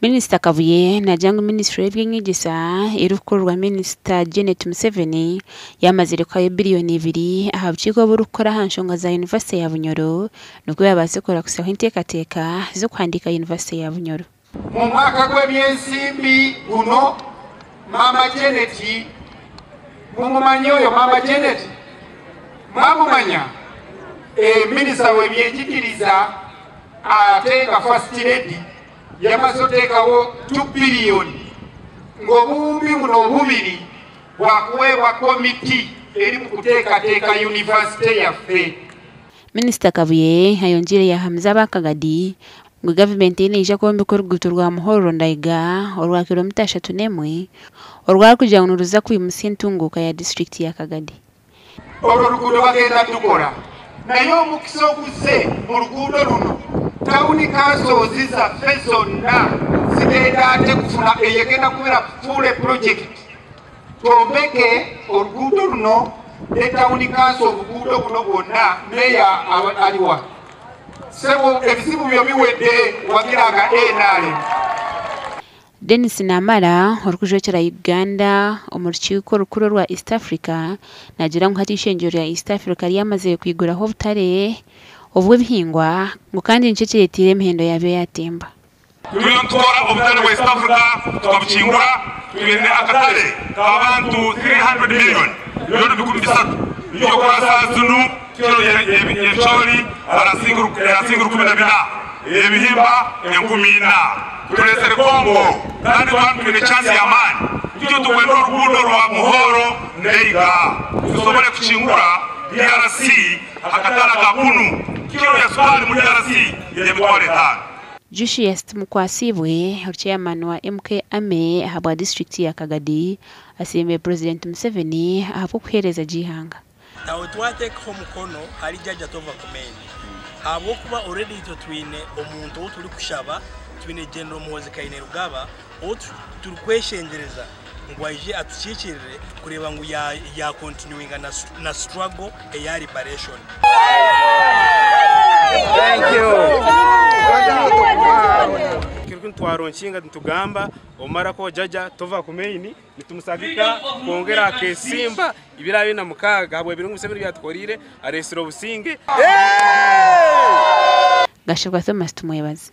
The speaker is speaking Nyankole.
Minisita Kabuye naagira ngu minisiture y'eby'enyegyesa erikukurirwa Minisita Janet Museveni yaamazire kuhayo biriyoni ibiri aha bukiiko oburikukora aha nshonga za yunivasite ya Bunyoro nikwo yabaase kurahutsyaho enteekateeka z'okuhandiika yunivasite ya Bunyoro. Mu mwaka gw'ebyensimbi guno, Maama Janet, mumumanyi oyo Maama Janet? Mwamumanya? Eeh, Minisita w'ebyenjigiriza ate nga First Lady yamaze oteekawo tu biliyoni ng'obuwumbi buno obubiri bwakuweebwa komiti eri mu kuteekateeka yunivasite yaffe. Minisita Kabuye ayongyeire yaahamiza aba Kagadi ngu gavumenti ye neija kwombeka oruguuto rwa Muhorro Ndaiga orwa kilomita 31 orwarikugira ngu niruza kwimutsya entunguuka ya disiturikiti ya Kagadi. Orwo ruguudo bagenda tukora naye omukisa oguze mu ruguudo runo tawuni kansozi zaffe zonna zigenda ate kufuna eyo egenda kubeera full project twombeke oruguudo runo ne tawuni kanso obuguudo buno bwonna meeya aliwa ssebo ebizibu byo biwedde wagiranga NRM. Denis Namara, orikujwekyera Uganda omu rukiiko orukuru orwa East Africa, naagira ngu hati eishengyero rya East Africa ryamazire kwiguraho obutare obw'ebihingwa ngu kandi nikyo kireeteire emihendo yaabyo yaatemba. Turiyo nitukora obutare bwa East Africa tukabukingura, twine akatare k'abantu 300 million, milioni 300. Nikyo okora saaha zinu kiro y'ebicoori erasinga 14, ey'ebihimba 4,000. Tureetsire Congo kandi twaba twine chance y'amaani nikyo tukwenda oruguudo rwa Muhoro Ndeiga tusobole kukingura DRC akatare aka kunu. Kiro ya sukaari mu DRC y'emitwaro etaano. Jucius Tumukwasibwe, Chairman wa MK Army ahabwa disiturikiti ya Kagadi asiimire Purezidenti Museveni ahabw'okuheereza gye eihanga. Nawe twateekaho omukono ahari Jajja Tova Kumeni ahabw'okuba already itwe twine omuntu ou turikushaba, twine General Muhoozi Kainerugaba ou turikweshengyereza ngu aije atukiikirire kureeba ngu ya continuinga na struggle eya liberation. Thank you. Nitwaronkinga nitugamba omarako Jaja Tova Kumeini nitumusagika kwongera akesimba 2026 habw'ebirungi Museveni byatukorire aresire obusinge. Gashobwa Thomas Tumwebaze.